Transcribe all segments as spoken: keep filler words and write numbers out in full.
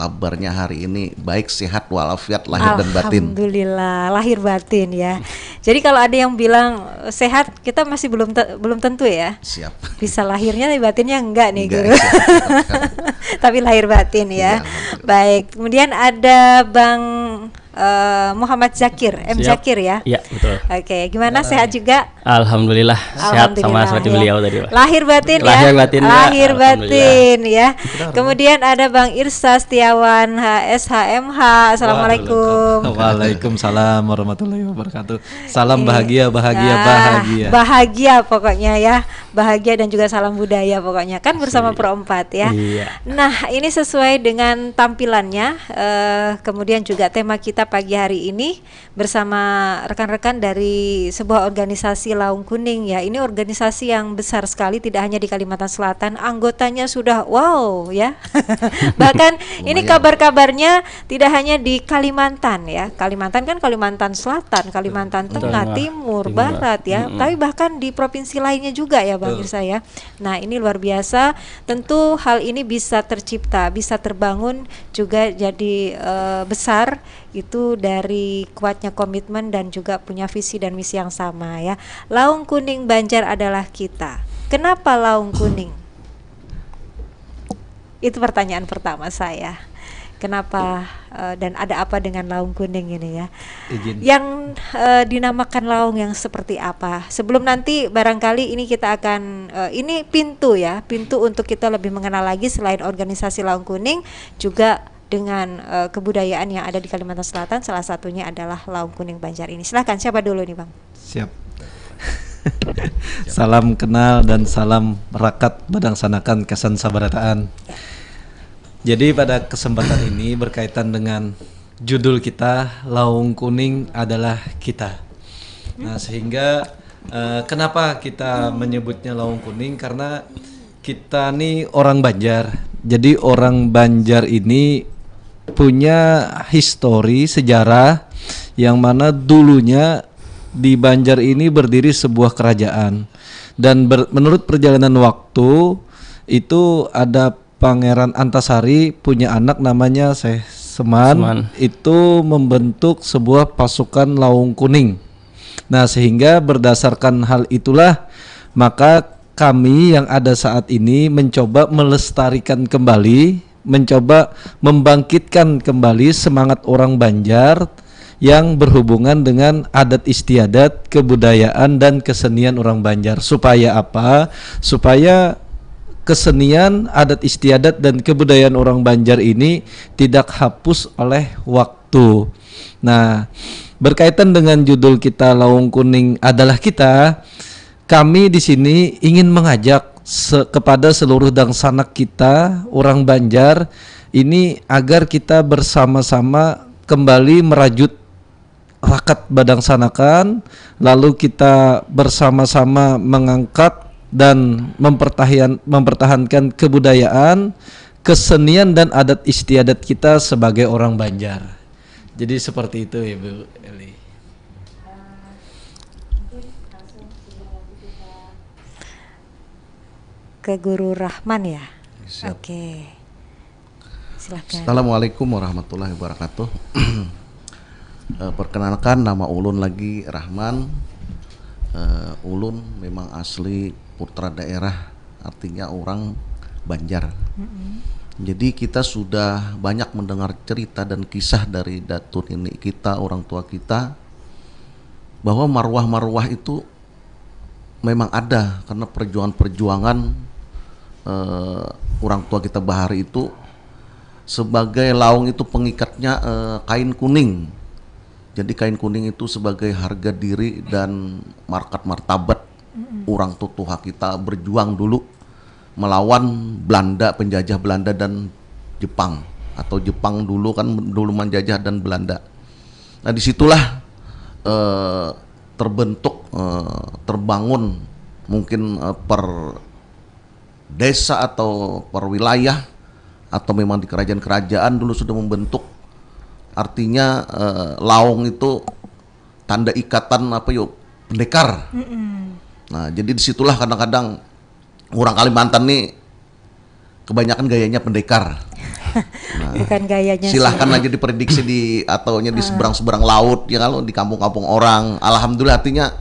kabarnya hari ini baik, sehat walafiat, lahir dan batin. Alhamdulillah, lahir batin ya. Jadi kalau ada yang bilang sehat, kita masih belum te- belum tentu ya. Siap. Bisa lahirnya tapi batinnya enggak nih, Enggak, Guru. siap. Tapi lahir batin ya. Iya, alhamdulillah. Baik, kemudian ada Bang eh, Muhammad Zakir, M Siap. Zakir ya. Iya, betul. Oke, gimana, sehat juga? Alhamdulillah, sehat sama Alhamdulillah, seperti ya. Beliau tadi, Pak. Lahir batin ya. Lahir batin, Pak. Lahir Alhamdulillah. Batin ya. Kemudian ada Bang Irsa Setiawan, H S H M H. Assalamualaikum. Waalaikumsalam warahmatullahi wabarakatuh. Salam bahagia, bahagia, Nah, bahagia. Bahagia pokoknya ya. Bahagia dan juga salam budaya pokoknya. Kan bersama Pro empat ya. Iya. Nah, ini sesuai dengan tampilannya, eh, kemudian juga tema kita pagi hari ini bersama rekan-rekan dari sebuah organisasi Laung Kuning ya. Ini organisasi yang besar sekali, tidak hanya di Kalimantan Selatan, anggotanya sudah wow ya. Bahkan ini kabar-kabarnya tidak hanya di Kalimantan ya. Kalimantan kan Kalimantan Selatan, Kalimantan Tengah, Tengah, Timur, Timur. Barat ya. Mm-mm. Tapi bahkan di provinsi lainnya juga ya, Bang Irsa ya. Nah, ini luar biasa. Tentu hal ini bisa tercipta, bisa terbangun juga jadi eh, besar itu dari kuatnya komitmen dan juga punya visi dan misi yang sama ya. Laung Kuning Banjar adalah kita. Kenapa Laung Kuning? Itu pertanyaan pertama saya. Kenapa eh, dan ada apa dengan Laung Kuning ini ya? Izin. Yang eh, dinamakan laung yang seperti apa? Sebelum nanti barangkali ini kita akan eh, ini pintu ya, pintu untuk kita lebih mengenal lagi selain organisasi Laung Kuning juga dengan eh, kebudayaan yang ada di Kalimantan Selatan, salah satunya adalah Laung Kuning Banjar ini. Silahkan, siapa dulu nih, Bang? Siap. Salam kenal dan salam rakat badangsanakan gasan sabarataan. Jadi pada kesempatan ini berkaitan dengan judul kita, Laung Kuning adalah kita. Nah, sehingga eh, kenapa kita menyebutnya Laung Kuning? Karena kita nih orang Banjar. Jadi orang Banjar ini punya histori, sejarah yang mana dulunya di Banjar ini berdiri sebuah kerajaan. Dan ber- menurut perjalanan waktu, itu ada Pangeran Antasari punya anak namanya Syekh Seman, Seman. Itu membentuk sebuah pasukan Laung Kuning. Nah, sehingga berdasarkan hal itulah, maka kami yang ada saat ini mencoba melestarikan kembali, mencoba membangkitkan kembali semangat orang Banjar yang berhubungan dengan adat istiadat, kebudayaan, dan kesenian orang Banjar. Supaya apa? Supaya kesenian, adat istiadat, dan kebudayaan orang Banjar ini tidak hapus oleh waktu. Nah, berkaitan dengan judul kita, Laung Kuning adalah kita, kami di sini ingin mengajak se- kepada seluruh dangsanak kita, orang Banjar, ini agar kita bersama-sama kembali merajut rakat badangsanakan, lalu kita bersama-sama mengangkat dan mempertahian- mempertahankan kebudayaan, kesenian, dan adat istiadat kita sebagai orang Banjar. Jadi seperti itu, Ibu Eli. Ke Guru Rahman ya? Siap. Oke. Silahkan. Assalamualaikum warahmatullahi wabarakatuh. Eh, perkenalkan, nama ulun lagi Rahman. Eh, ulun memang asli putra daerah, artinya orang Banjar. Jadi kita sudah banyak mendengar cerita dan kisah dari datu nini kita, orang tua kita, bahwa maruah-maruah itu memang ada karena perjuangan-perjuangan eh, orang tua kita bahari itu. Sebagai laung itu pengikatnya eh, kain kuning. Jadi kain kuning itu sebagai harga diri dan markat martabat orang tutuha kita berjuang dulu melawan Belanda, penjajah Belanda dan Jepang, atau Jepang dulu kan dulu menjajah dan Belanda. Nah, disitulah eh, terbentuk, eh, terbangun mungkin eh, per desa atau per wilayah, atau memang di kerajaan-kerajaan dulu sudah membentuk. Artinya eh, laung itu tanda ikatan apa yuk, pendekar. Nah, jadi disitulah kadang-kadang orang Kalimantan nih kebanyakan gayanya pendekar. Nah, bukan gayanya silahkan sih. Aja diprediksi di ataunya di seberang-seberang laut ya, kalau di kampung-kampung orang, alhamdulillah, artinya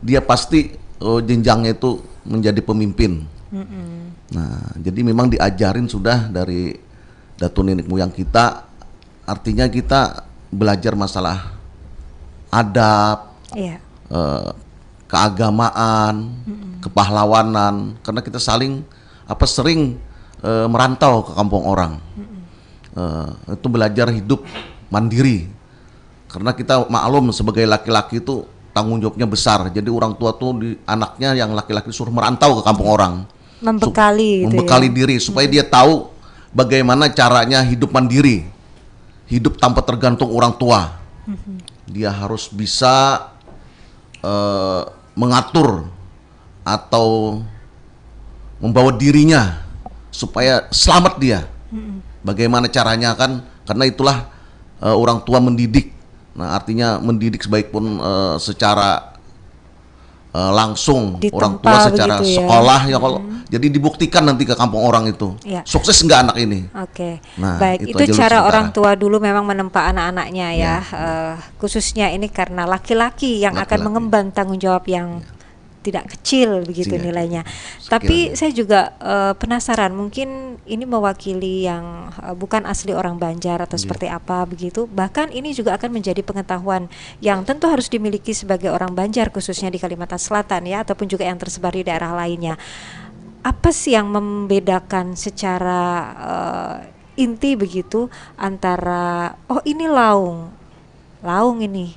dia pasti, oh, jenjangnya itu menjadi pemimpin. Mm-mm. Nah, jadi memang diajarin sudah dari datu nenek moyang kita, artinya kita belajar masalah adab, iya. Eh, keagamaan, mm-mm. Kepahlawanan, karena kita saling apa sering eh, merantau ke kampung orang. Mm-mm. Eh, itu belajar hidup mandiri. Karena kita maklum sebagai laki-laki itu tanggung jawabnya besar. Jadi orang tua tuh di anaknya yang laki-laki suruh merantau ke kampung orang. Membekali, gitu, membekali ya. Diri supaya hmm. Dia tahu bagaimana caranya hidup mandiri, hidup tanpa tergantung orang tua. Hmm. Dia harus bisa uh, mengatur atau membawa dirinya supaya selamat dia. Hmm. Bagaimana caranya kan? Karena itulah uh, orang tua mendidik. Nah, artinya mendidik sebaik pun uh, secara uh, langsung ditempa orang tua secara begitu, ya? Sekolah ya kalau hmm. Jadi dibuktikan nanti ke kampung orang itu ya. Sukses nggak anak ini. Oke. Nah, baik, itu, itu cara sementara. Orang tua dulu memang menempa anak-anaknya ya, ya. Uh, khususnya ini karena laki-laki yang laki-laki. Akan mengemban tanggung jawab yang ya. Tidak kecil begitu tidak, nilainya. Sekiranya. Tapi saya juga uh, penasaran, mungkin ini mewakili yang uh, bukan asli orang Banjar atau yeah. Seperti apa begitu. Bahkan ini juga akan menjadi pengetahuan yang tentu harus dimiliki sebagai orang Banjar, khususnya di Kalimantan Selatan ya, ataupun juga yang tersebar di daerah lainnya. Apa sih yang membedakan secara uh, inti begitu antara, oh, ini laung, laung ini.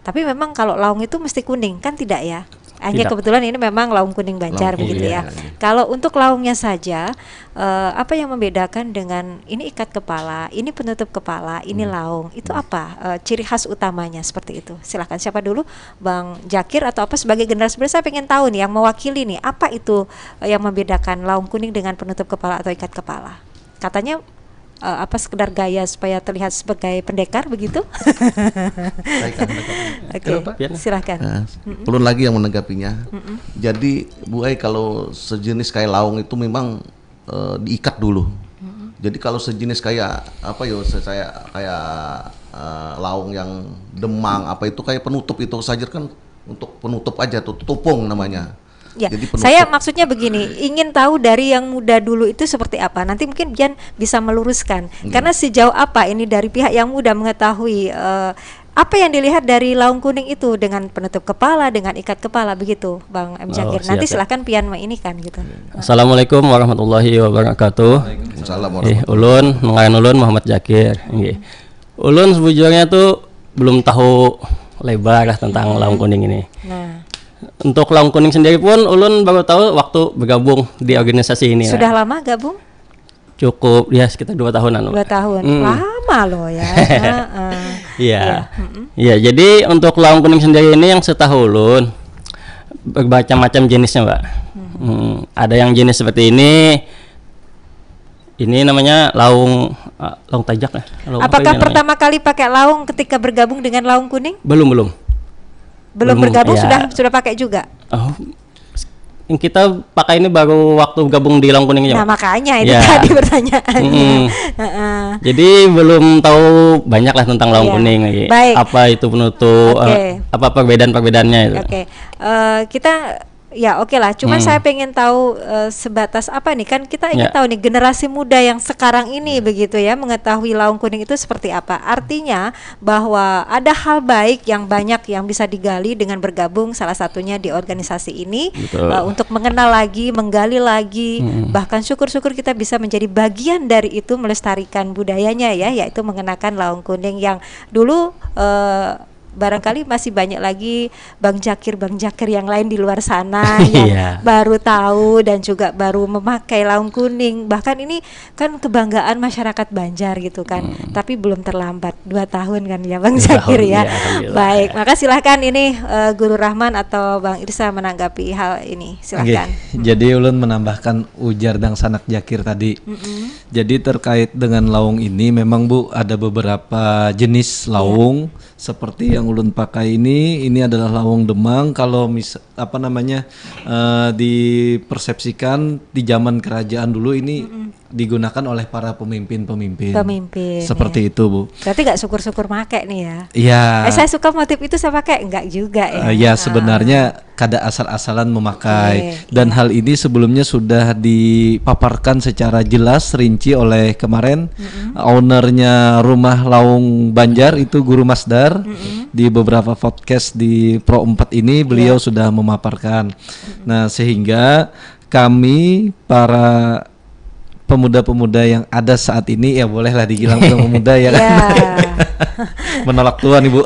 Tapi memang kalau laung itu mesti kuning, kan tidak ya? Hanya tidak. Kebetulan ini memang laung kuning Banjar laung begitu kuning, ya. Iya. Kalau untuk laungnya saja, uh, apa yang membedakan dengan ini ikat kepala, ini penutup kepala, ini hmm. Laung, itu hmm. Apa uh, ciri khas utamanya seperti itu? Silahkan, siapa dulu, Bang Jakir atau apa sebagai generasi muda? Saya pengen tahu nih yang mewakili nih, apa itu uh, yang membedakan laung kuning dengan penutup kepala atau ikat kepala? Katanya uh, apa sekedar gaya supaya terlihat sebagai pendekar begitu? Oke, silahkan. Nah, ulun lagi yang menanggapinya. Mm-mm. Jadi, Bu Ai, kalau sejenis kayak laung itu memang uh, diikat dulu. Mm-mm. Jadi kalau sejenis kayak apa yo, saya kayak uh, laung yang demang apa itu kayak penutup itu saja kan untuk penutup aja tuh, tupung namanya. Ya, jadi penutup. Saya maksudnya begini, ingin tahu dari yang muda dulu itu seperti apa. Nanti mungkin Jan bisa meluruskan. Hmm. Karena sejauh apa ini dari pihak yang muda mengetahui uh, apa yang dilihat dari laung kuning itu dengan penutup kepala, dengan ikat kepala begitu, Bang M Jakir. Oh, nanti ya. Silahkan pian ini kan gitu. Assalamualaikum warahmatullahi wabarakatuh. Waalaikumsalam warahmatullahi wabarakatuh. Eh, ulun, mengaran ulun Muhammad Jakir. Nggih. Ulun sebujurnya tuh belum tahu lebar lah tentang hmm. Laung kuning ini. Nah. Untuk laung kuning sendiri pun ulun baru tahu waktu bergabung di organisasi ini. Sudah lama gabung? Cukup ya sekitar dua tahunan. Dua tahun. Hmm. Lama loh ya. Iya. Iya, jadi untuk laung kuning sendiri ini yang setahu ulun bermacam-macam jenisnya, Mbak. Hmm. Hmm. Ada yang jenis seperti ini. Ini namanya laung uh, laung tajak ya. Laung apakah ini pertama kali pakai laung ketika bergabung dengan laung kuning? Belum, belum. Belum, belum bergabung ya. Sudah sudah pakai juga. Oh, kita pakai ini baru waktu gabung di Laung Kuning aja. Nah, makanya itu ya. Tadi pertanyaannya. Hmm. Jadi belum tahu banyak lah tentang Laung ya. Kuning lagi. Baik. Apa itu penutup, okay. Uh, apa perbedaan-perbedaannya itu. Oke. Okay. Uh, kita Ya oke okay lah, cuman hmm. Saya pengen tahu uh, sebatas apa nih, kan kita ingin ya. Tahu nih generasi muda yang sekarang ini hmm. Begitu ya mengetahui Laung Kuning itu seperti apa. Artinya bahwa ada hal baik yang banyak yang bisa digali dengan bergabung salah satunya di organisasi ini uh, untuk mengenal lagi, menggali lagi, hmm. Bahkan syukur-syukur kita bisa menjadi bagian dari itu melestarikan budayanya ya, yaitu mengenakan Laung Kuning yang dulu uh, barangkali masih banyak lagi Bang Jakir, Bang Jakir yang lain di luar sana yang yeah. Baru tahu dan juga baru memakai Laung Kuning. Bahkan ini kan kebanggaan masyarakat Banjar gitu kan. Hmm. Tapi belum terlambat, dua tahun kan ya Bang Jakir ya. Ya, baik, maka silahkan ini uh, Guru Rahman atau Bang Irsa menanggapi hal ini. Silakan. Okay. Hmm. Jadi ulun menambahkan ujar dangsanak Jakir tadi. Mm-mm. Jadi terkait dengan laung ini memang Bu ada beberapa jenis laung. Yeah. Seperti yang ulun pakai ini, ini adalah laung demang. Kalau mis apa namanya uh, dipersepsikan di zaman kerajaan dulu ini mm-mm. digunakan oleh para pemimpin-pemimpin. Pemimpin, Seperti itu, Bu. Berarti nggak syukur-syukur make nih ya? Ya. Eh, saya suka motif itu, saya pakai, nggak juga ya? Eh, ya, Ah. sebenarnya kada asal-asalan memakai. Oke, Dan iya. Hal ini sebelumnya sudah dipaparkan secara jelas, rinci oleh kemarin ownernya rumah Laung Banjar itu Guru Masdar di beberapa podcast di Pro empat ini beliau Iya. sudah memaparkan. Nah, sehingga kami para pemuda-pemuda yang ada saat ini, ya bolehlah dibilang pemuda ya kan? Ya. Menolak tua nih, Bu.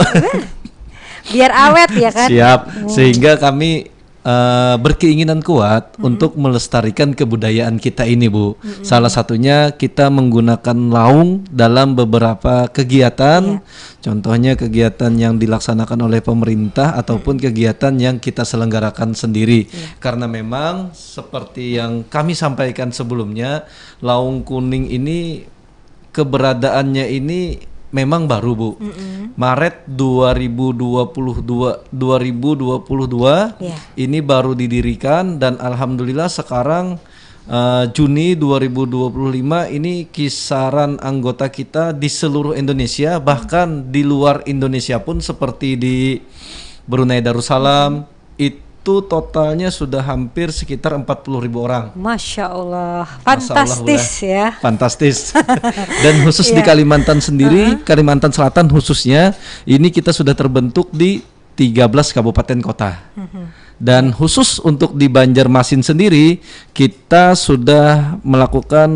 Biar awet ya kan? Siap. Sehingga kami eh, berkeinginan kuat untuk melestarikan kebudayaan kita ini, Bu. Salah satunya kita menggunakan laung dalam beberapa kegiatan. Iya. Contohnya kegiatan yang dilaksanakan oleh pemerintah ataupun kegiatan yang kita selenggarakan sendiri. Iya. Karena memang seperti yang kami sampaikan sebelumnya, laung kuning ini keberadaannya ini memang baru, Bu. Maret dua ribu dua puluh dua, dua ribu dua puluh dua Iya. ini baru didirikan, dan alhamdulillah sekarang eh, Juni dua ribu dua puluh lima ini kisaran anggota kita di seluruh Indonesia, bahkan di luar Indonesia pun, seperti di Brunei Darussalam, itu totalnya sudah hampir sekitar empat puluh ribu orang. Masya Allah, Masya Allah, fantastis Bu, ya. Fantastis. Dan khusus di Iya. Kalimantan sendiri, Kalimantan Selatan khususnya, ini kita sudah terbentuk di tiga belas kabupaten kota. Dan khusus untuk di Banjarmasin sendiri, kita sudah melakukan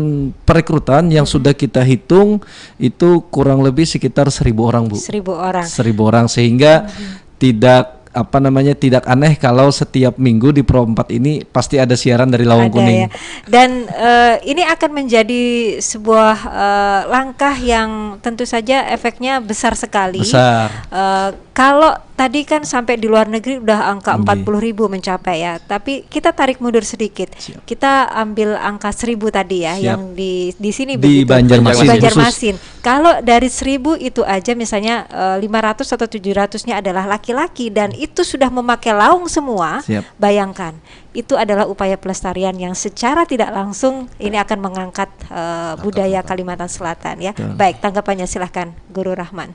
perekrutan yang sudah kita hitung itu kurang lebih sekitar seribu orang, Bu. Seribu orang. Seribu orang, sehingga tidak, apa namanya, tidak aneh kalau setiap minggu di Pro empat ini pasti ada siaran dari Laung Ada Kuning. Ya. Dan eh, ini akan menjadi sebuah eh, langkah yang tentu saja efeknya besar sekali. Besar. Eh, kalau tadi kan sampai di luar negeri udah angka empat puluh ribu mencapai ya. Tapi kita tarik mundur sedikit. Kita ambil angka seribu tadi ya, Siap. Yang di di sini Di begitu. Banjarmasin Di khusus. Banjarmasin. Kalau dari seribu itu aja misalnya eh, lima ratus atau tujuh ratus-nya adalah laki-laki dan itu sudah memakai laung semua, Siap. Bayangkan, itu adalah upaya pelestarian yang secara tidak langsung ini akan mengangkat eh, budaya Kalimantan Selatan ya. Betul. Baik, tanggapannya silahkan Guru Rahman.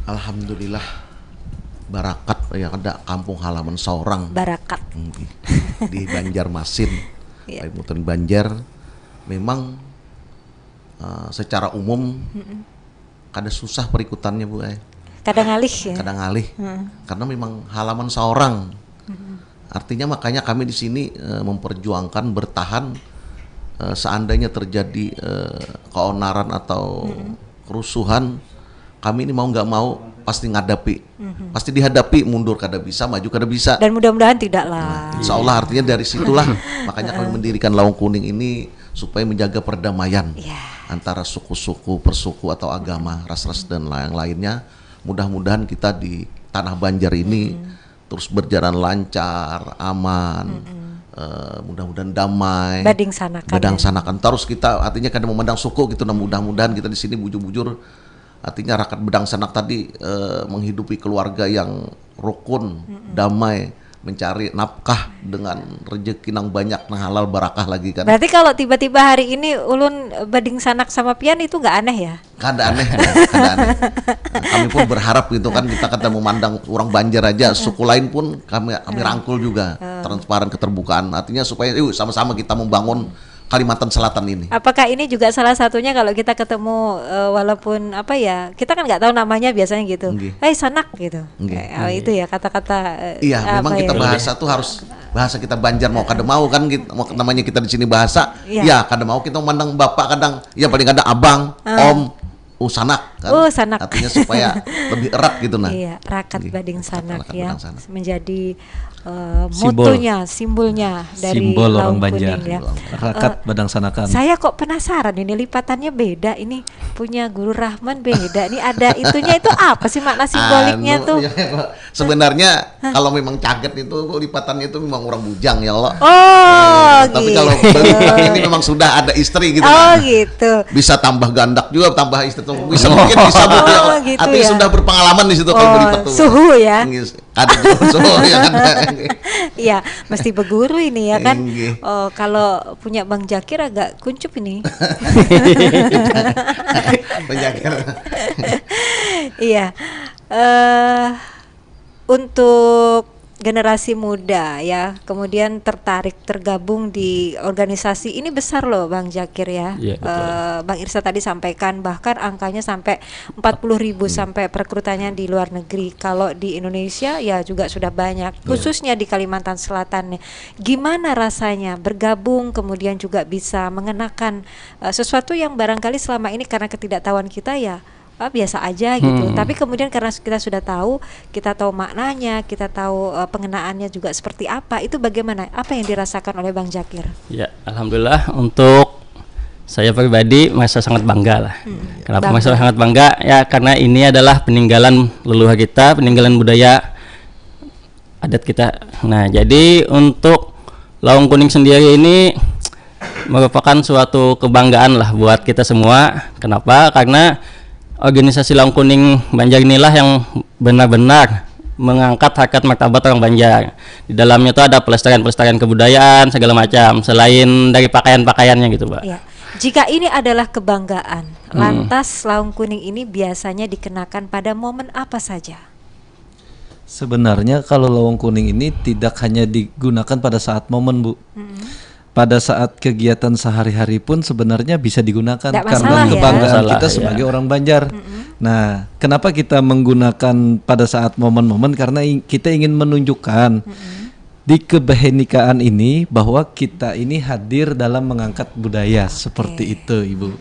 Alhamdulillah, barakat ya, kada kampung halaman saurang. Barakat. Di Banjarmasin, Iya. Kalimantan Banjar, memang eh, secara umum kada susah perikutannya, Bu ai. Kada ngalih ya. Kada ngalih. Karena memang halaman saurang. Artinya makanya kami di sini eh, memperjuangkan, bertahan, eh, seandainya terjadi eh, keonaran atau kerusuhan, kami ini mau nggak mau pasti ngadapi. Pasti dihadapi, mundur kada bisa, maju kada bisa. Dan mudah-mudahan tidak lah. Insya Allah, artinya dari situlah makanya kami mendirikan Laung Kuning ini supaya menjaga perdamaian Ya. antara suku-suku, persuku atau agama, ras-ras dan lain-lainnya. Mudah-mudahan kita di tanah Banjar ini terus berjalan lancar, aman, eh, mudah-mudahan damai. Badingsanakan, ya. Badingsanakan. Terus kita artinya kada memandang suku gitu. Nah, mudah-mudahan kita di sini bujur-bujur, artinya rakat badangsanak tadi eh, menghidupi keluarga yang rukun, damai, mencari nafkah dengan rezeki nang banyak, nang halal, barakah lagi kan. Berarti kalau tiba-tiba hari ini ulun badingsanak sama pian itu nggak aneh ya? Kada aneh, kada aneh. Nah, kami pun berharap gitu kan, kita kada memandang orang Banjar aja, suku lain pun kami kami rangkul juga, transparan, keterbukaan. Artinya supaya yuk sama-sama kita membangun Kalimantan Selatan ini. Apakah ini juga salah satunya kalau kita ketemu eh, walaupun apa ya, kita kan nggak tahu namanya biasanya gitu. Nggih. "Hei, sanak," gitu. Nggih. Eh, oh, itu ya kata-kata eh, Iya, apa memang kita ya? Bahasa tuh harus bahasa kita Banjar, mau kada mau kan gitu, mau namanya kita di sini bahasa. Iya. Ya, kada mau kita mandang bapak, kadang ya paling ada abang, Ah. om, uh, sanak kan. Uh, sanak. Artinya supaya lebih erat gitu nah. Iya, rakat Nggih, badingsanak rakat ya. badangsanak. Menjadi eh, Simbol. Motonya, simbolnya dari Simbol orang Laung Banjar. Kuning ya. Rakat Eh, badangsanak. Saya kok penasaran ini, lipatannya beda ini, punya Guru Rahman beda nih, ada itunya, itu apa sih makna simboliknya Anu, tuh? Ya, sebenarnya kalau memang caget itu lipatannya itu memang orang bujang ya Allah. Oh, Tapi gitu. Kalau belimbing ini memang sudah ada istri gitu Oh, kan. Gitu. Bisa tambah gandak juga, tambah istri tuh bisa, mungkin bisa, Bu, ya Oh, Allah. Gitu Artinya ya. Sudah berpengalaman di situ kalau Oh, belipat tuh. Suhu ya. Nggih. Kada jauh, ya kan? Iya, mesti beguru ini ya kan. Inggih. Oh, kalau punya Bang Jakir agak kuncup ini. Penjaga. Iya. Eh untuk generasi muda ya, kemudian tertarik tergabung di organisasi ini besar loh Bang Jakir ya. Iya, betul. Eh, Bang Irsa tadi sampaikan bahkan angkanya sampai empat puluh ribu sampai perekrutannya di luar negeri. Kalau di Indonesia ya juga sudah banyak, khususnya di Kalimantan Selatan nih. Gimana rasanya bergabung kemudian juga bisa mengenakan eh, sesuatu yang barangkali selama ini karena ketidaktahuan kita ya ah, biasa aja gitu. Hmm. Tapi kemudian karena kita sudah tahu, kita tahu maknanya, kita tahu eh, pengenaannya juga seperti apa. Itu bagaimana? Apa yang dirasakan oleh Bang Jakir? Ya, alhamdulillah untuk saya pribadi merasa sangat bangga lah. Kenapa Bangga. Merasa sangat bangga? Ya karena ini adalah peninggalan leluhur kita, peninggalan budaya adat kita. Nah, jadi untuk Laung Kuning sendiri ini merupakan suatu kebanggaan lah buat kita semua. Kenapa? Karena organisasi Laung Kuning Banjar inilah yang benar-benar mengangkat harkat martabat orang Banjar. Di dalamnya itu ada pelestarian-pelestarian kebudayaan segala macam selain dari pakaian-pakaiannya gitu, Pak. Ya. Jika ini adalah kebanggaan, lantas Laung Kuning ini biasanya dikenakan pada momen apa saja? Sebenarnya kalau Laung Kuning ini tidak hanya digunakan pada saat momen, Bu. Pada saat kegiatan sehari-hari pun sebenarnya bisa digunakan Nggak karena masalah, ya. kebanggaan Masalah, kita ya. Sebagai orang Banjar. Nah, kenapa kita menggunakan pada saat momen-momen? Karena ing- kita ingin menunjukkan di kebenekaan ini bahwa kita ini hadir dalam mengangkat budaya seperti itu, Ibu.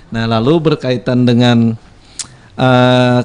Nah, lalu berkaitan dengan eh,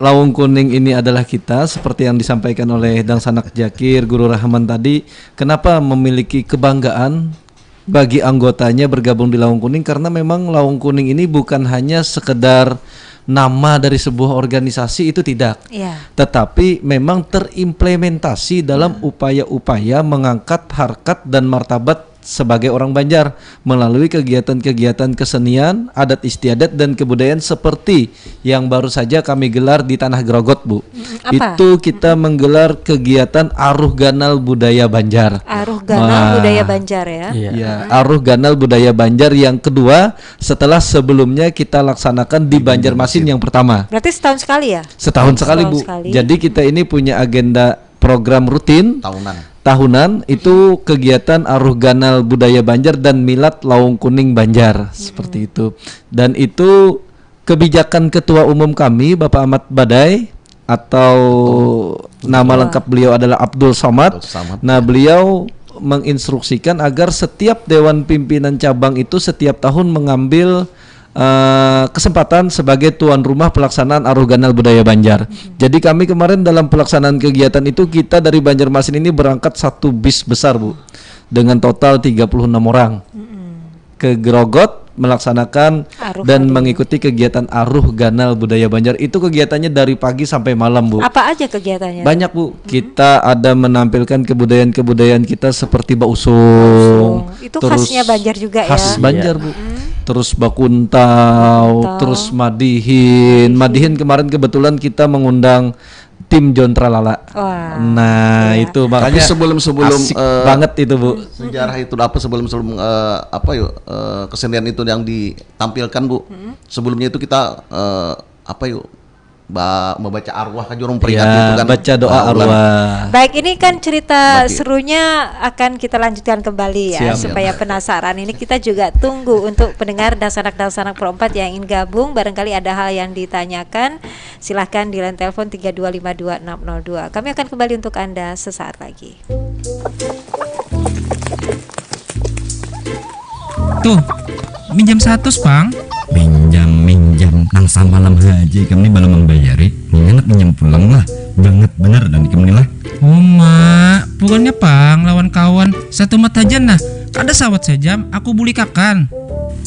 Laung Kuning ini adalah kita, seperti yang disampaikan oleh Dangsanak Jakir, Guru Rahman tadi, kenapa memiliki kebanggaan bagi anggotanya bergabung di Laung Kuning? Karena memang Laung Kuning ini bukan hanya sekedar nama dari sebuah organisasi, itu tidak. Ya. Tetapi memang terimplementasi dalam upaya-upaya mengangkat harkat dan martabat sebagai orang Banjar melalui kegiatan-kegiatan kesenian, adat istiadat dan kebudayaan seperti yang baru saja kami gelar di Tanah Grogot, Bu. apa? Itu kita menggelar kegiatan Aruh Ganal Budaya Banjar. Aruh Ganal Wah. Budaya Banjar ya. Iya. Ya, Aruh Ganal Budaya Banjar yang kedua setelah sebelumnya kita laksanakan di Banjarmasin yang pertama. Berarti setahun sekali ya? Setahun sekali, Setahun Bu. Sekali. Jadi kita ini punya agenda program rutin Tahunan. Tahunan itu kegiatan Aruh Ganal Budaya Banjar dan Milad Laung Kuning Banjar seperti itu. Dan itu kebijakan Ketua Umum kami, Bapak Ahmad Badai, atau nama lengkap beliau adalah Abdul Somad. Abdul Somad. Nah, beliau menginstruksikan agar setiap dewan pimpinan cabang itu setiap tahun mengambil eh, kesempatan sebagai tuan rumah pelaksanaan Aruh Ganal Budaya Banjar. Jadi kami kemarin dalam pelaksanaan kegiatan itu kita dari Banjarmasin ini berangkat satu bis besar, Bu, dengan total tiga puluh enam orang ke Grogot melaksanakan Aruh dan tadi. Mengikuti kegiatan Aruh Ganal Budaya Banjar. Itu kegiatannya dari pagi sampai malam, Bu. Apa aja kegiatannya? Banyak, Bu. Kita ada menampilkan kebudayaan-kebudayaan kita seperti bausung. Itu khasnya Banjar juga ya. Khas Banjar, Bu. Terus bakuntau, Bakuntau. Terus madihin. Madihin kemarin kebetulan kita mengundang tim Jontralala. Wah, Nah, iya. Itu makanya Tapi sebelum-sebelum, asik eh, banget itu, Bu. Sejarah itu apa sebelum-sebelum eh, apa yuk eh, kesenian itu yang ditampilkan, Bu? Sebelumnya itu kita eh, apa yuk ba membaca arwah aja orang peringati Ya, itu kan. baca doa Nah, ulang. Arwah. Baik, ini kan cerita Berarti- serunya akan kita lanjutkan kembali ya, Siap. supaya penasaran. Ini kita juga tunggu untuk pendengar Dangsanak-Dangsanak Pro empat yang ingin gabung, barangkali ada hal yang ditanyakan, silahkan di line telepon tiga dua lima dua enam nol dua. Kami akan kembali untuk Anda sesaat lagi. Tuh, minjam seratus, Pang. Minjam, minjam. Nang samalam haja ikam ni balum mambayari. Nang handak minjam pulang lah. Banget banar dah ikam ni lah. Uma, bukannya, Pang, lawan kawan. Satumat haja nah. Kada sawat sajam, aku bulikakan.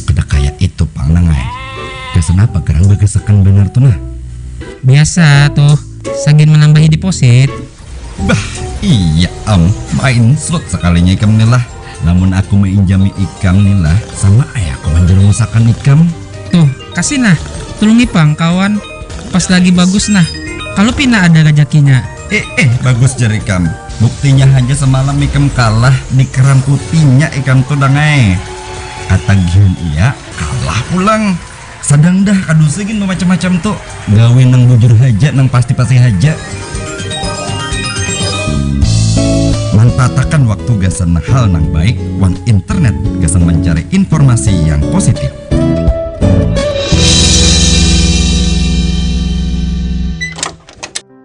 Kada kaya itu, Pang, nang ai. Gasan apa garang bagasakan banar tu nah? Biasa tuh, sagin manambahi deposit. Bah, iya am, main slot sakalinya ikam ni lah. Lamun aku mainjami ikam ni lah, sama ai aku manjarumusakan ikam. Tuh, kasih nah, tulungi pang kawan. Pas lagi bagus nah, kalu pina ada rajakinya. Eh, eh, bagus jar ikam. Buktinya haja semalam ikam kalah di keran putihnya ikam tu, Dang ai. Katagihan iya, kalah pulang. Sadang dah, kada usah gin bamacam-macam tu. Gawi nang bujur haja, nang pasti-pasti haja. Manfaatakan waktu gasan hal nang baik, wan internet gasan mancari informasi yang positif.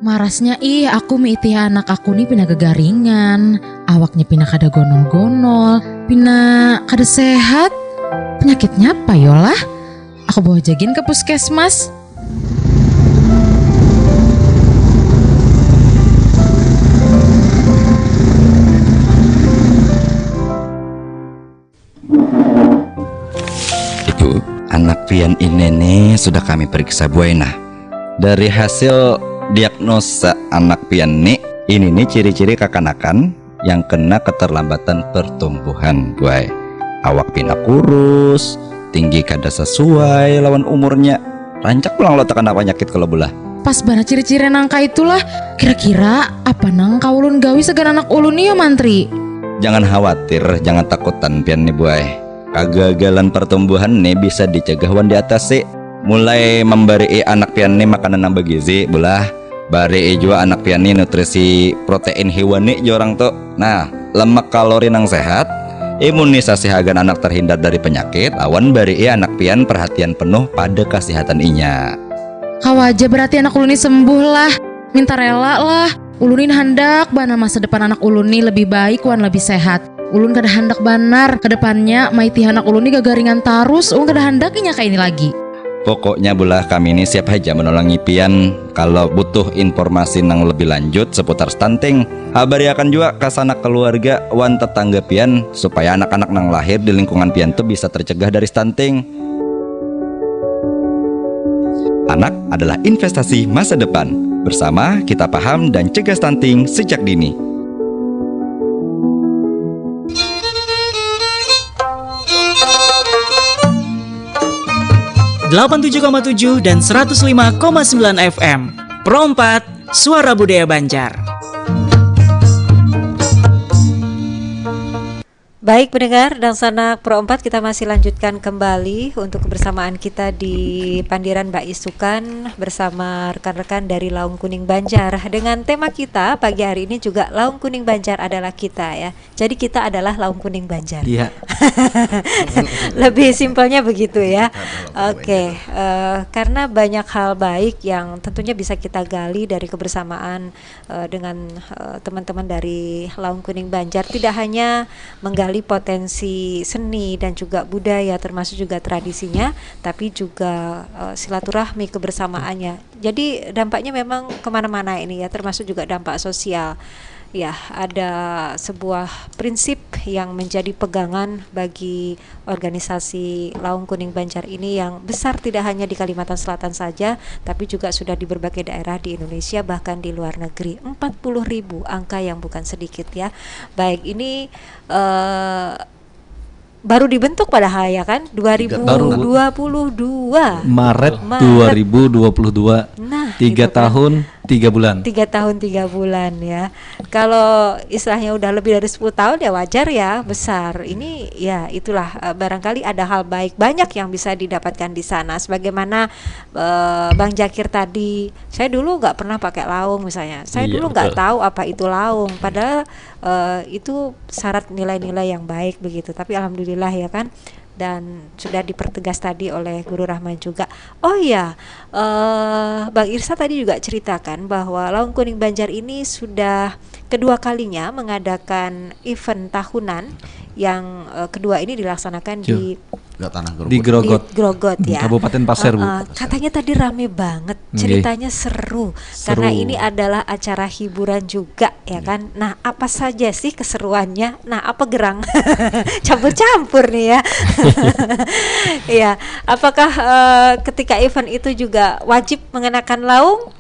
Marasnya ih, aku miitih anak aku ni pina gagaringan, awaknya pina kada gonol-gonol, pina kada sehat. Penyakitnya apa yo lah? Aku bawa ja gin ke puskesmas. Ibu, anak pian ini nih sudah kami periksa buai nah. Dari hasil diagnosa anak pian nih, ini nih ciri-ciri kakanakan yang kena keterlambatan pertumbuhan buai. Awak pina kurus, tinggi kada sesuai lawan umurnya. Rancak pulang lo terkena penyakit kalau belah. Pas banar ciri-ciri nang kaitu lah. Kira-kira apa nang kaulun gawi sagan anak ulun ni yo Mantri? Jangan khawatir, jangan takutan pian ni buai. Kegagalan pertumbuhan ni bisa dicegah wan diatasi. Mulai mambarii anak pian ni makanan nang begizi, bulah. Barii jua anak pian ni nutrisi protein hiwani jar urang tu. Nah, lemak kalori nang sehat, imunisasi hagan anak terhindar dari penyakit, awan barii anak pian perhatian penuh pada kasihatan inya. Kawa ja berarti anak ulun ni sembuh lah. Minta rela lah. Ulun ni handak banar masa depan anak ulun ni lebih baik wan lebih sehat. Ulun kada handak banar ke depannya maitihi anak ulun ni gagaringan tarus. Ulun kada handak inya kaya ini lagi. Pokoknya bulah kami ni siap haja menolongi pian kalau butuh informasi nang lebih lanjut seputar stunting. Habariakan jua ka sanak keluarga wan tetangga pian supaya anak-anak nang lahir di lingkungan pian tu bisa tercegah dari stunting. Anak adalah investasi masa depan. Bersama kita paham dan cegah stunting sejak dini. Delapan tujuh koma tujuh dan seratus lima koma sembilan F M. Pro empat, Suara Budaya Banjar. Baik pendengar, dangsanak Pro empat, kita masih lanjutkan kembali untuk kebersamaan kita di Pandiran Baisukan bersama rekan-rekan dari Laung Kuning Banjar. Dengan tema kita pagi hari ini juga Laung Kuning Banjar adalah kita ya. Jadi kita adalah Laung Kuning Banjar. Iya. Lebih simpelnya begitu ya. Oke, uh, karena banyak hal baik yang tentunya bisa kita gali dari kebersamaan uh, dengan uh, teman-teman dari Laung Kuning Banjar, tidak hanya menggali potensi seni dan juga budaya, termasuk juga tradisinya, tapi juga uh, silaturahmi, kebersamaannya. Jadi dampaknya memang kemana-mana ini ya, termasuk juga dampak sosial. Ya, ada sebuah prinsip yang menjadi pegangan bagi organisasi Laung Kuning Banjar ini yang besar tidak hanya di Kalimantan Selatan saja, tapi juga sudah di berbagai daerah di Indonesia, bahkan di luar negeri. Empat puluh ribu, angka yang bukan sedikit ya. Baik, ini uh, baru dibentuk padahal ya kan, dua ribu dua puluh dua. Maret, Maret dua ribu dua puluh dua. Nah, tiga gitu kan. Tahun tiga bulan. Tiga tahun tiga bulan ya. Kalau istilahnya udah lebih dari sepuluh tahun ya wajar ya, besar. Ini ya itulah, eh, barangkali ada hal baik banyak yang bisa didapatkan di sana. Sebagaimana eh, Bang Jakir tadi, saya dulu nggak pernah pakai laung misalnya. Saya iya, dulu nggak tahu apa itu laung. Padahal eh, itu syarat nilai-nilai yang baik begitu. Tapi alhamdulillah ya kan. Dan sudah dipertegas tadi oleh Guru Rahman juga. Oh iya, uh, Bang Irsa tadi juga ceritakan bahwa Laung Kuning Banjar ini sudah kedua kalinya mengadakan event tahunan yang uh, kedua ini dilaksanakan Yo. Di Gak tanah Grogot. Di Grogot. Di Grogot ya. Kabupaten Pasir, uh, Bu. Katanya tadi rame banget, ceritanya seru. Seru. Karena ini adalah acara hiburan juga ya kan. Nah, apa saja sih keseruannya? Nah, apa gerang? Campur-campur nih ya. Iya, apakah uh, ketika event itu juga wajib mengenakan laung?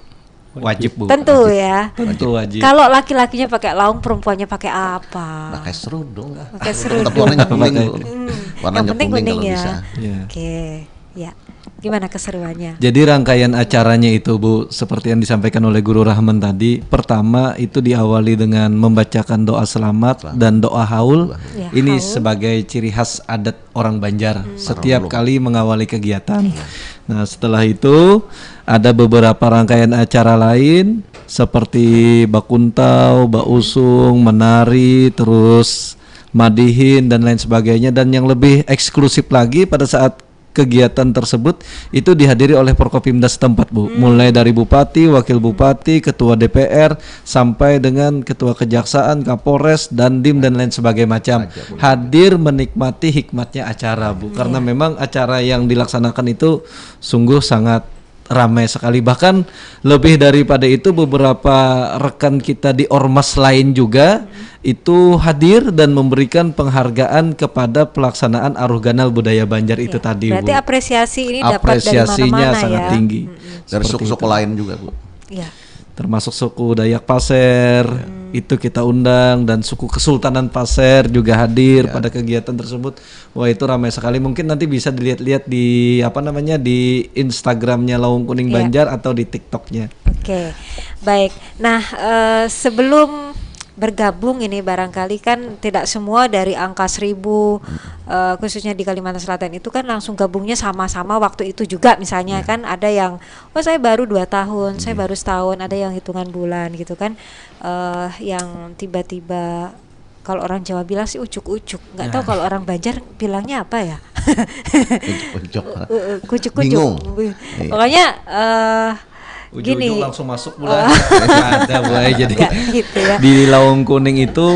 Wajib, Bu. Tentu wajib. Ya. Tentu wajib. Kalau laki-lakinya pakai laung, perempuannya pakai apa? Pakai serudung lah. Pakai serudung. Tetap warnanya kuning, Bu. Hmm. Warnanya yang penting kuning, kuning kalau ya. Bisa. Ya. Oke. Ya. Gimana keseruannya? Jadi rangkaian acaranya itu, Bu, seperti yang disampaikan oleh Guru Rahman tadi, pertama itu diawali dengan membacakan doa selamat dan doa haul. Ya, Ini haul. Sebagai ciri khas adat orang Banjar setiap kali mengawali kegiatan. Nah, setelah itu ada beberapa rangkaian acara lain seperti bakuntau, bausung, menari, terus madihin dan lain sebagainya. Dan yang lebih eksklusif lagi, pada saat kegiatan tersebut itu dihadiri oleh Forkopimda setempat, Bu. Mulai dari bupati, wakil bupati, ketua D P R, sampai dengan ketua kejaksaan, Kapolres, Dandim, dan lain sebagainya macam. Hadir menikmati hikmatnya acara, Bu. Karena memang acara yang dilaksanakan itu sungguh sangat ramai sekali. Bahkan lebih daripada itu, beberapa rekan kita di ormas lain juga itu hadir dan memberikan penghargaan kepada pelaksanaan Aruh Ganal Budaya Banjar itu Ya, tadi, berarti Bu. Apresiasi ini dapat dari Apresiasinya mana-mana sangat ya. tinggi. Dari Seperti suku-suku itu. Lain juga, Bu. Ya. Termasuk suku Dayak Pasir itu kita undang, dan suku Kesultanan Pasir juga hadir pada kegiatan tersebut. Wah, itu ramai sekali. Mungkin nanti bisa dilihat-lihat di, apa namanya, di Instagramnya Laung Kuning Ya. Banjar atau di TikToknya. Oke, baik. Nah, eh, sebelum bergabung ini, barangkali kan tidak semua dari angka seribu, eh, khususnya di Kalimantan Selatan itu kan langsung gabungnya sama-sama waktu itu juga, misalnya kan ada yang, oh, saya baru dua tahun, saya baru setahun, ada yang hitungan bulan gitu kan. Eh, yang tiba-tiba, kalau orang Jawa bilang sih ujuk-ujuk, nggak tahu kalau orang Banjar bilangnya apa ya. Ujuk. Eh, eh, kujuk-kujuk. Bingung. Wih. Iya. Pokoknya, eh, Ujung-ujung gini. Langsung masuk pula. Ada, Bu, ai. Jadi Nggak gitu ya. Di Laung Kuning itu,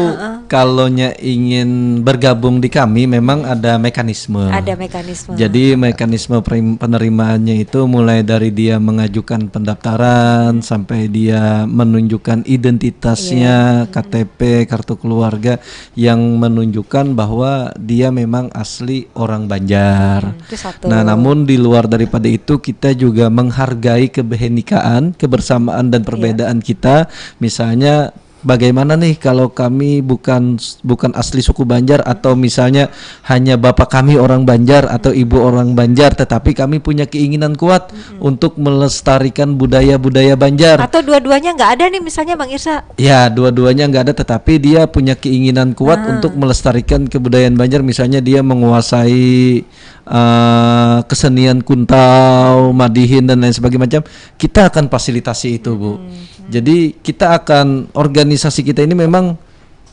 kalau nya ingin bergabung di kami, memang ada mekanisme. Ada mekanisme. Jadi mekanisme perim- penerimaannya itu mulai dari dia mengajukan pendaftaran sampai dia menunjukkan identitasnya, Iya. K T P, kartu keluarga, yang menunjukkan bahwa dia memang asli orang Banjar. Hmm, itu satu. Nah, namun di luar daripada itu, kita juga menghargai kebenikaan, kebersamaan, dan perbedaan kita. Misalnya, bagaimana nih kalau kami bukan bukan asli suku Banjar, atau misalnya hanya bapak kami orang Banjar atau ibu orang Banjar, tetapi kami punya keinginan kuat untuk melestarikan budaya-budaya Banjar. Atau dua-duanya nggak ada nih, misalnya, Bang Irsa. Ya, dua-duanya nggak ada, tetapi dia punya keinginan kuat untuk melestarikan kebudayaan Banjar. Misalnya, dia menguasai eh, kesenian kuntau, madihin, dan lain sebagainya macam, kita akan fasilitasi itu, Bu. Jadi kita akan, organisasi kita ini memang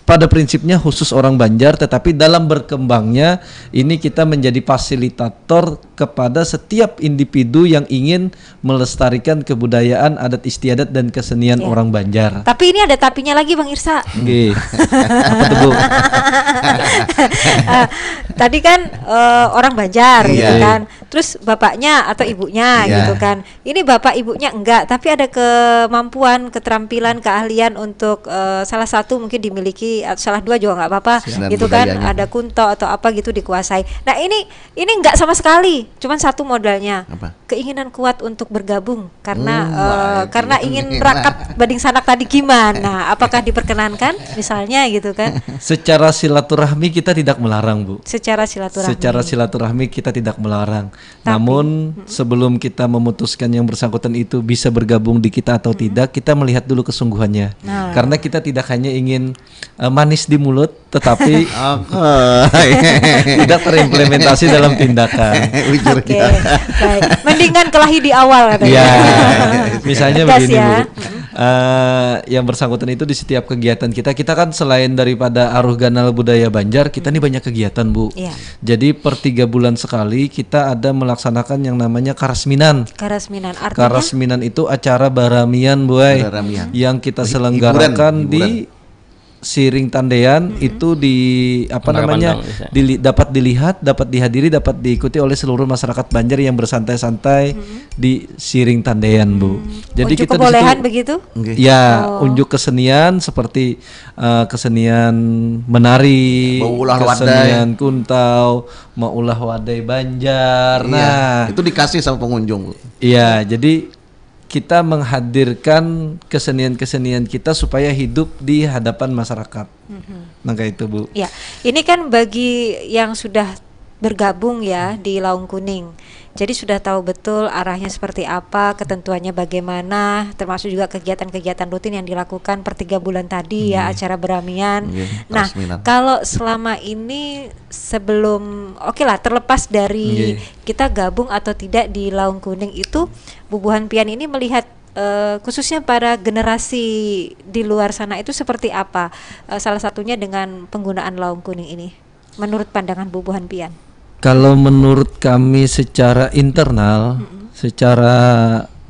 pada prinsipnya khusus orang Banjar, tetapi dalam berkembangnya ini kita menjadi fasilitator kepada setiap individu yang ingin melestarikan kebudayaan, adat istiadat, dan kesenian Ya. orang Banjar. Tapi ini ada tapinya lagi, Bang Irsa. Nggih. Apa tuh, Bu? Eh, tadi kan, eh, orang Banjar gitu Iya. kan. Terus bapaknya atau ibunya Iya. gitu kan. Ini bapak ibunya enggak, tapi ada kemampuan, keterampilan, keahlian untuk, eh, salah satu mungkin dimiliki, atau salah dua juga nggak apa-apa Siap. gitu kan. Budayanya. Ada kuntau atau apa gitu dikuasai. Nah, ini ini enggak sama sekali, cuman satu modalnya. Apa? Keinginan kuat untuk bergabung karena, Hmm, eh, baik. karena Itu ingin nih. Rakat Bading Sanak tadi gimana? Apakah diperkenankan misalnya gitu kan? Secara silaturahmi kita tidak melarang, Bu. Secara silaturahmi. Secara silaturahmi kita tidak melarang. Tapi- Namun sebelum kita memutuskan yang bersangkutan itu bisa bergabung di kita atau tidak, kita melihat dulu kesungguhannya. Nah. Karena kita tidak hanya ingin eh, manis di mulut, tetapi Oke. tidak terimplementasi dalam tindakan. Bujur Oke, ya. Baik. Mendingan kelahi di awal katanya. Ya, misalnya Tegas begini, ya. Bu. Eh, yang bersangkutan itu di setiap kegiatan kita, kita kan selain daripada Aruh Ganal Budaya Banjar, kita nih banyak kegiatan, Bu. Iya. Jadi per tiga bulan sekali kita ada melaksanakan yang namanya Karasminan. Karasminan artinya Karasminan itu acara baramian, buai. Baramian. Yang kita Hi- selenggarakan hiburan, di hiburan. Siring Tandean itu di apa Pandang-pandang namanya biasa. dili- dapat dilihat, dapat dihadiri, dapat diikuti oleh seluruh masyarakat Banjar yang bersantai-santai di Siring Tandean, Bu. Jadi unjuk kita di kebolehan situ- begitu? Nggih. Ya, Oh. unjuk kesenian seperti eh, kesenian menari, Maulah wadai. Kesenian kuntau, maulah wadai Banjar. Iya, Nah, itu dikasih sama pengunjung, Bu. Iya, jadi kita menghadirkan kesenian-kesenian kita supaya hidup di hadapan masyarakat. Nah, kayak itu, Bu. Ya, ini kan bagi yang sudah bergabung ya di Laung Kuning. Jadi sudah tahu betul arahnya seperti apa, ketentuannya bagaimana, termasuk juga kegiatan-kegiatan rutin yang dilakukan per tiga bulan tadi ya, Nggih. acara beramian. Nggih, Nah, peresminan. Kalau selama ini sebelum, oke lah, terlepas dari Nggih. kita gabung atau tidak di Laung Kuning itu, bubuhan pian ini melihat eh, khususnya para generasi di luar sana itu seperti apa? Eh, salah satunya dengan penggunaan Laung Kuning ini. Menurut pandangan bubuhan pian? Kalau menurut kami secara internal, secara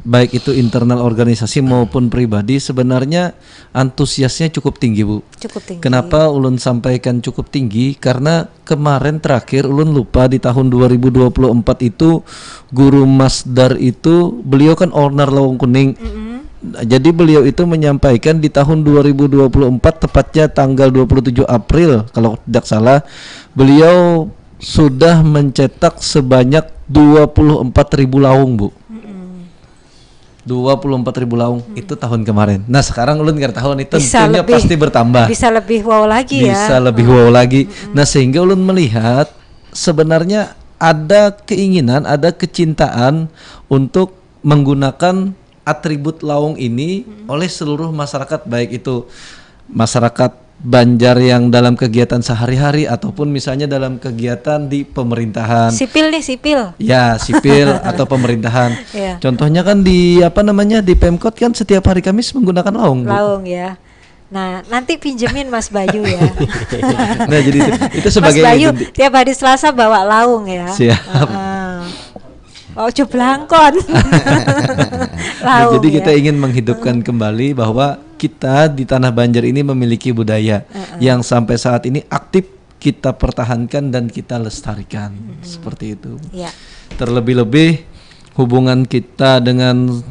baik itu internal organisasi maupun pribadi, sebenarnya antusiasnya cukup tinggi, Bu. Cukup tinggi. Kenapa ulun sampaikan cukup tinggi? Karena kemarin terakhir ulun lupa, di tahun dua ribu dua puluh empat itu Guru Masdar itu, beliau kan owner Laung Kuning. Mm-mm. Jadi beliau itu menyampaikan di tahun dua ribu dua puluh empat, tepatnya tanggal dua puluh tujuh April kalau tidak salah, beliau sudah mencetak sebanyak dua puluh empat ribu laung, Bu. Mm-mm. Dua puluh empat ribu laung itu tahun kemarin. Nah, sekarang ulun nggak tahu nih, Bisa tentunya lebih. Pasti bertambah. Bisa lebih wow lagi ya. Bisa lebih wow lagi. Nah, sehingga ulun melihat sebenarnya ada keinginan, ada kecintaan untuk menggunakan atribut laung ini oleh seluruh masyarakat, baik itu masyarakat Banjar yang dalam kegiatan sehari-hari ataupun misalnya dalam kegiatan di pemerintahan. Sipil nih, sipil. Ya, sipil atau pemerintahan. Iya. Contohnya kan di, apa namanya, di Pemkot kan setiap hari Kamis menggunakan laung, Bu. Laung ya. Nah, nanti pinjemin Mas Bayu ya. Nah, jadi itu, itu Mas sebagai Bayu identi- tiap hari Selasa bawa laung ya. Siap. Heeh. Oh, jeblangkon. Nah, Laung jadi ya. Kita ingin menghidupkan kembali bahwa kita di tanah Banjar ini memiliki budaya Heeh. yang sampai saat ini aktif kita pertahankan dan kita lestarikan, seperti itu. Ya. Terlebih-lebih hubungan kita dengan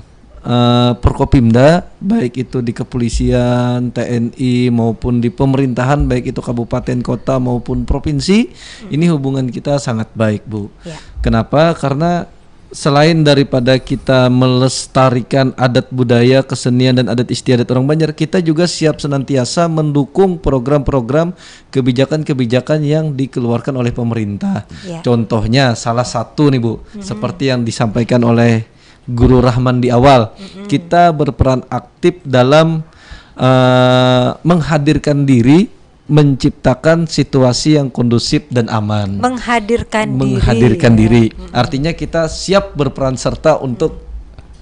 eh, Forkopimda, baik itu di kepolisian, T N I maupun di pemerintahan, baik itu kabupaten, kota maupun provinsi, ini hubungan kita sangat baik, Bu. Ya. Kenapa? Karena selain daripada kita melestarikan adat budaya, kesenian dan adat istiadat orang Banjar, kita juga siap senantiasa mendukung program-program, kebijakan-kebijakan yang dikeluarkan oleh pemerintah. Ya. Contohnya salah satu nih, Bu, seperti yang disampaikan oleh Guru Rahman di awal, kita berperan aktif dalam eh, menghadirkan diri, menciptakan situasi yang kondusif dan aman. Menghadirkan diri. Menghadirkan Ya. diri. Artinya kita siap berperan serta untuk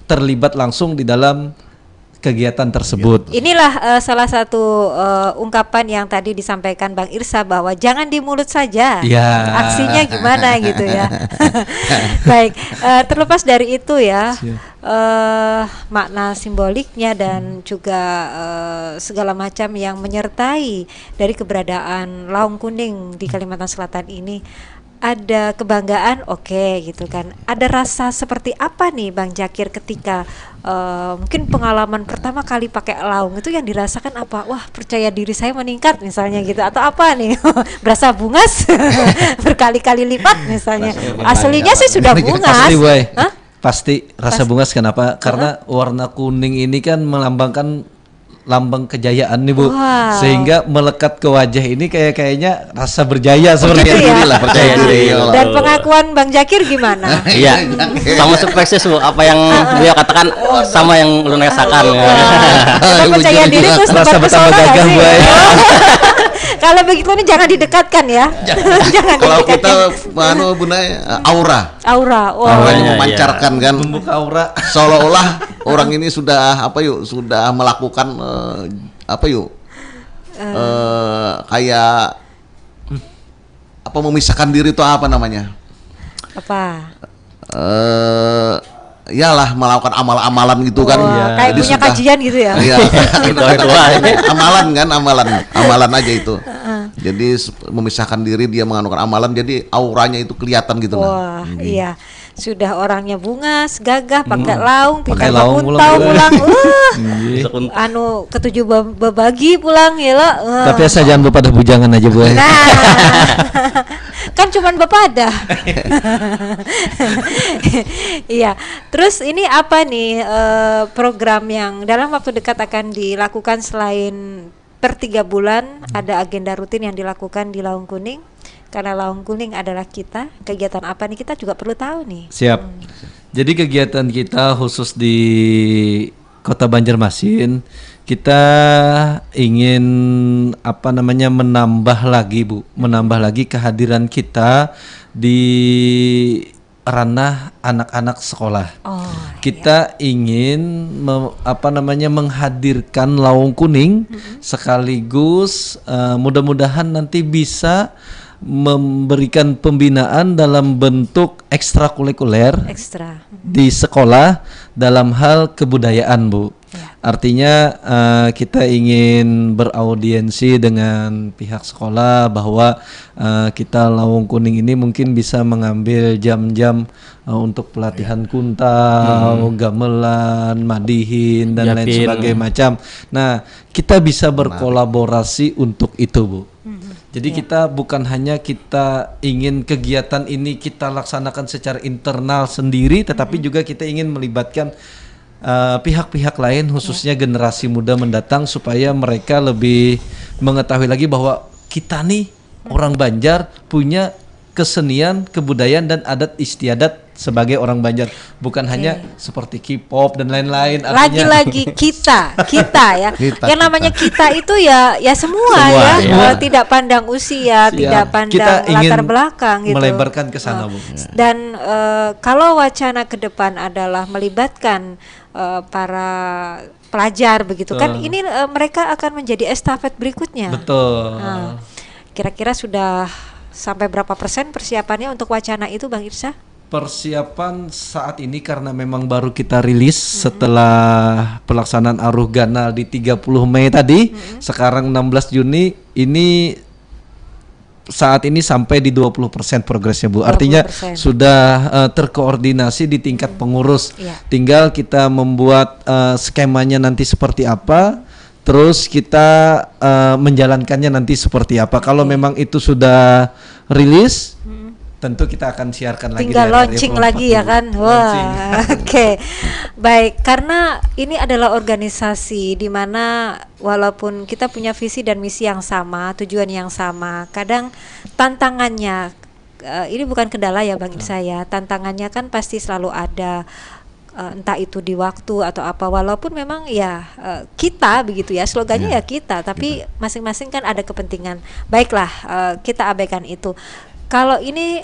terlibat langsung di dalam kegiatan tersebut. Inilah eh, salah satu eh, ungkapan yang tadi disampaikan Bang Irsa bahwa jangan di mulut saja. Ya. Aksinya gimana gitu ya. Baik, eh, terlepas dari itu ya, Siap. eh, makna simboliknya dan juga eh, segala macam yang menyertai dari keberadaan Laung Kuning di Kalimantan Selatan ini, ada kebanggaan, oke, gitu kan. Ada rasa seperti apa nih, Bang Jakir, ketika eh, mungkin pengalaman pertama kali pakai laung itu yang dirasakan apa? Wah, percaya diri saya meningkat misalnya gitu, atau apa nih? Berasa bungas berkali-kali lipat misalnya. Pasti. Aslinya sih sudah Pasti, bungas. Boy. Hah? Pasti rasa Pas- bungas. Kenapa? Karena warna kuning ini kan melambangkan lambang kejayaan nih, Bu. Wah. Sehingga melekat ke wajah ini kayak, kayaknya rasa berjaya seperti Gitu itu. Ya. Lah, percaya diri. Dan pengakuan Bang Jakir gimana? Iya, sama persis, Bu, apa yang beliau katakan sama yang ulun rasakan. Kalau percaya diri terus Rasa tempat bertambah pesona nggak gagah, sih? Boy. Kalau begitu nih jangan didekatkan ya. Jangan Kalau didekatkan. Kita anu, Bunda, aura. Aura. Oh. Auranya Iya, iya. Memancarkan kan. Membuka aura. Seolah-olah orang ini sudah, apa yuk, sudah melakukan, eh, apa yuk, eh, kayak apa, memisahkan diri itu apa namanya? Apa? Eh, yalah, melakukan amal-amalan gitu kan. Wah, Iya. kayak Jadi punya sudah- kajian gitu ya. Iya. Itu ritual. Amalan kan, amalan, amalan aja itu. Jadi se- memisahkan diri, dia melakukan amalan, jadi auranya itu kelihatan gitu lah. Wah, iya. Sudah orangnya bungas, gagah, pakai Hmm. laung, Pakai tinggal laung makuntau pulang. Pulang. Uh, Iya. Bisa kun- anu ketujuh be- bebagi pulang ya lo. Uh. Tapi asal jangan bepadah bujangan aja, Boy. Nah, kan cuman bepadah. Iya. Terus ini apa nih eh, program yang dalam waktu dekat akan dilakukan selain per tiga bulan ada agenda rutin yang dilakukan di Laung Kuning? Karena Laung Kuning adalah kita, kegiatan apa nih, kita juga perlu tahu nih. Siap. Jadi kegiatan kita khusus di Kota Banjarmasin, kita ingin apa namanya menambah lagi, Bu, menambah lagi kehadiran kita di ranah anak-anak sekolah. Oh, Kita ingin me- apa namanya menghadirkan Laung Kuning sekaligus eh, mudah-mudahan nanti bisa memberikan pembinaan dalam bentuk ekstrakurikuler Ekstra. di sekolah dalam hal kebudayaan, Bu. Ya. Artinya eh, kita ingin beraudiensi dengan pihak sekolah bahwa eh, kita Laung Kuning ini mungkin bisa mengambil jam-jam eh, untuk pelatihan kuntau, gamelan, madihin dan lain Japin. Sebagainya macam. Nah, kita bisa berkolaborasi untuk itu, Bu. Jadi Ya. Kita bukan hanya kita ingin kegiatan ini kita laksanakan secara internal sendiri, tetapi juga kita ingin melibatkan eh, pihak-pihak lain, khususnya generasi muda mendatang, supaya mereka lebih mengetahui lagi bahwa kita nih orang Banjar punya kesenian, kebudayaan dan adat istiadat sebagai orang Banjar, bukan hanya seperti K-pop dan lain-lain. Artinya Lagi-lagi kita, kita ya. Kita, Yang namanya kita itu ya, ya semua, Semua, ya. ya. Eh, tidak pandang usia, Siap. tidak pandang Kita ingin latar belakang gitu. Melebarkan ke sana, Oh. Bu. Dan eh, kalau wacana ke depan adalah melibatkan eh, para pelajar begitu kan, Betul. ini eh, mereka akan menjadi estafet berikutnya. Betul. Nah, kira-kira sudah sampai berapa persen persiapannya untuk wacana itu, Bang Irsa? Persiapan saat ini karena memang baru kita rilis setelah pelaksanaan Aruh Ganal di tiga puluh Mei tadi, sekarang enam belas Juni, ini saat ini sampai di dua puluh persen progresnya, Bu. Artinya Dua puluh persen. Sudah eh, terkoordinasi di tingkat pengurus. Iya. Tinggal kita membuat eh, skemanya nanti seperti apa. Terus kita eh, menjalankannya nanti seperti apa. Kalau memang itu sudah rilis, tentu kita akan siarkan lagi Tinggal di R R I launching empat puluh empat. Lagi ya kan. Wah, Launching. Oke. Baik, karena ini adalah organisasi di mana walaupun kita punya visi dan misi yang sama, tujuan yang sama, kadang tantangannya eh, ini bukan kendala ya, Bang Irsa, ya. Tantangannya kan pasti selalu ada, eh, entah itu di waktu atau apa, walaupun memang ya eh, kita begitu ya, slogannya ya kita, tapi masing-masing kan ada kepentingan. Baiklah, eh, kita abaikan itu. Kalau ini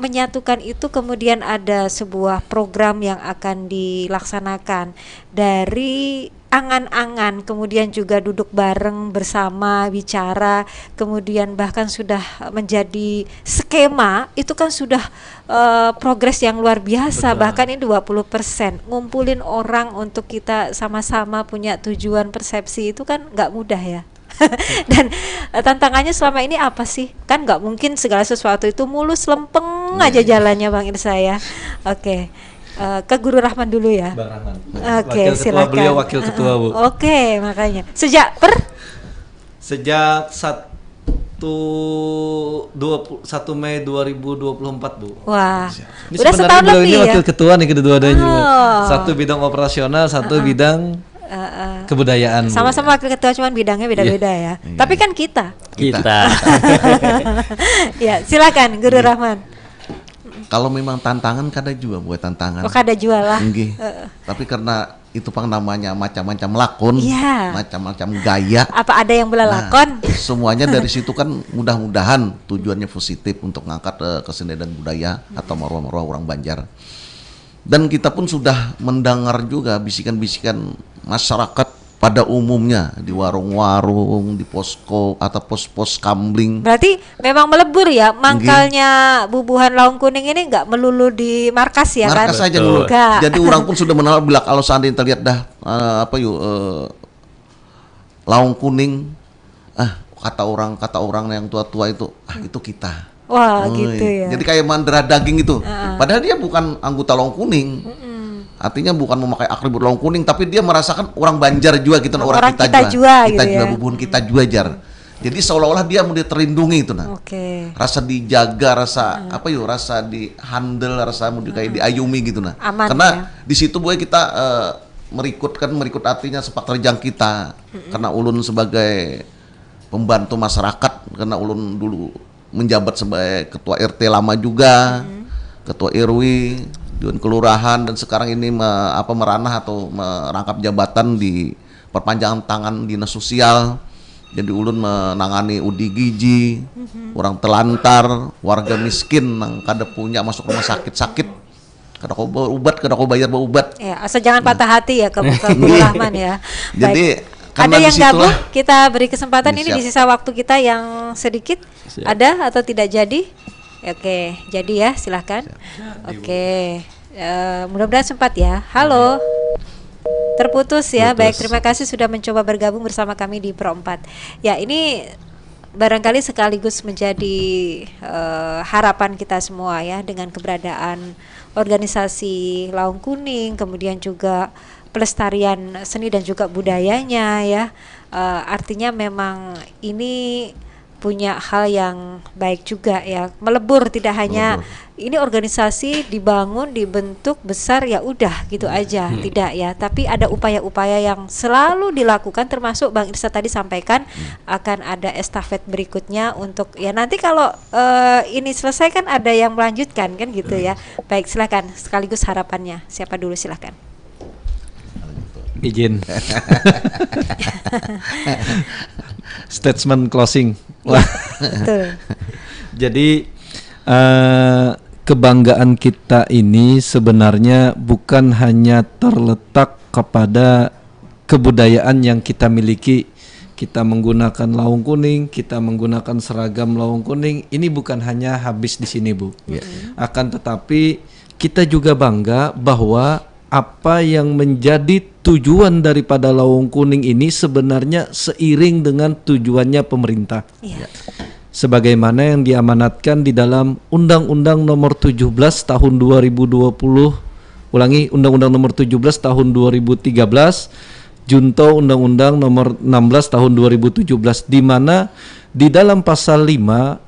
menyatukan itu, kemudian ada sebuah program yang akan dilaksanakan dari angan-angan, kemudian juga duduk bareng bersama, bicara, kemudian bahkan sudah menjadi skema, itu kan sudah eh, progres yang luar biasa. Betul. Bahkan ini dua puluh persen. Ngumpulin orang untuk kita sama-sama punya tujuan, persepsi, itu kan nggak mudah ya. Dan eh, tantangannya selama ini apa sih? Kan nggak mungkin segala sesuatu itu mulus lempeng aja jalannya, Bang Irsa, ya. Oke. Eh, ke Guru Rahman dulu ya. Bang Rahman. Oke, Wakil ketua, silakan. Beliau wakil ketua, Bu. Oke, makanya sejak per Sejak satu dua puluh satu Mei dua ribu dua puluh empat, Bu. Wah, Ini udah sebenarnya setahun beliau lebih ini ya. Wakil ketua nih, kedua-duanya. Oh. Satu bidang operasional, satu bidang Eh, eh. Kebudayaan, Bu. Sama-sama wakil ketua, cuman bidangnya beda-beda ya. Iya. Tapi kan kita. Kita. Ya, silakan Guru Rahman. Kalau memang tantangan, kada jua buat tantangan. Oh, kada jua lah. Nggih. Heeh. Tapi karena itu pang namanya macam-macam lakon, Iya. macam-macam gaya. Apa ada yang Nah, belalakon? Semuanya dari situ kan mudah-mudahan tujuannya positif untuk ngangkat eh, kesenian dan budaya atau maruah-maruah orang Banjar. Dan kita pun sudah mendengar juga bisikan-bisikan masyarakat pada umumnya di warung-warung, di posko atau pos-pos kamling. Berarti memang melebur ya, mangkalnya bubuhan Laung Kuning ini nggak melulu di markas ya kan? Markas saja dulu. Enggak. Jadi orang pun sudah mengenal bila kalau seandainya terlihat dah eh, apa yuk eh, Laung Kuning, ah, kata orang, kata orang yang tua-tua itu, ah, itu kita. Wah, Oh, gitu iya. Ya. Jadi kayak mandera daging itu. Padahal dia bukan anggota Laung Kuning. Artinya bukan memakai atribut Laung Kuning, tapi dia merasakan orang Banjar juga gitu, nah, orang, Orang kita, kita juga. Jua Kita gitu juga ya. Bubuhan kita jua jar. Jadi seolah-olah dia mau terlindungi itu nah. Oke. Rasa dijaga, rasa apa yuk, rasa di handle, rasa mau kayak diayumi gitu nah. Aman, Karena ya. Di situ buat kita eh, merikut kan, merikut artinya sepak terjang kita. Karena ulun sebagai pembantu masyarakat, karena ulun dulu menjabat sebagai ketua R T lama juga, hmm. ketua R W, dewan kelurahan, dan sekarang ini me, apa meranah atau merangkap jabatan di perpanjangan tangan dinas sosial. Jadi ulun menangani U D G J, hmm. orang telantar, warga miskin yang kada punya masuk rumah sakit-sakit. Kada kau berubat, kada kau bayar berubat. Ya, asal jangan patah hati ya ke, ke Guru Rahman ya. Jadi ada yang gabung, kita beri kesempatan ini di sisa waktu kita yang sedikit. Siap. Ada atau tidak jadi? Oke, jadi ya, silahkan. Siap. Oke, uh, mudah-mudahan sempat ya. Halo. Terputus ya. Putus. Baik, terima kasih sudah mencoba bergabung bersama kami di Pro empat. Ya, ini barangkali sekaligus menjadi uh, harapan kita semua ya, dengan keberadaan organisasi Laung Kuning, kemudian juga pelestarian seni dan juga budayanya ya. Uh, artinya memang ini punya hal yang baik juga ya, melebur, tidak hanya melebur. Ini organisasi dibangun, dibentuk besar, ya udah gitu hmm. aja, hmm. tidak ya, tapi ada upaya-upaya yang selalu dilakukan, termasuk Bang Irsa tadi sampaikan hmm. akan ada estafet berikutnya untuk ya nanti kalau uh, ini selesai kan ada yang melanjutkan kan gitu ya. Baik, silakan sekaligus harapannya. Siapa dulu, silakan. Izin. Statement closing. Wah. Betul. Jadi uh, kebanggaan kita ini sebenarnya bukan hanya terletak kepada kebudayaan yang kita miliki. Kita menggunakan laung kuning, kita menggunakan seragam laung kuning. Ini bukan hanya habis di sini, Bu. Yeah. Akan tetapi kita juga bangga bahwa apa yang menjadi tujuan daripada laung kuning ini sebenarnya seiring dengan tujuannya pemerintah. Yeah. Sebagaimana yang diamanatkan di dalam Undang-Undang Nomor tujuh belas Tahun dua ribu dua puluh, ulangi, Undang-Undang Nomor tujuh belas Tahun dua ribu tiga belas, Junto Undang-Undang Nomor enam belas Tahun dua ribu tujuh belas, di mana di dalam pasal lima,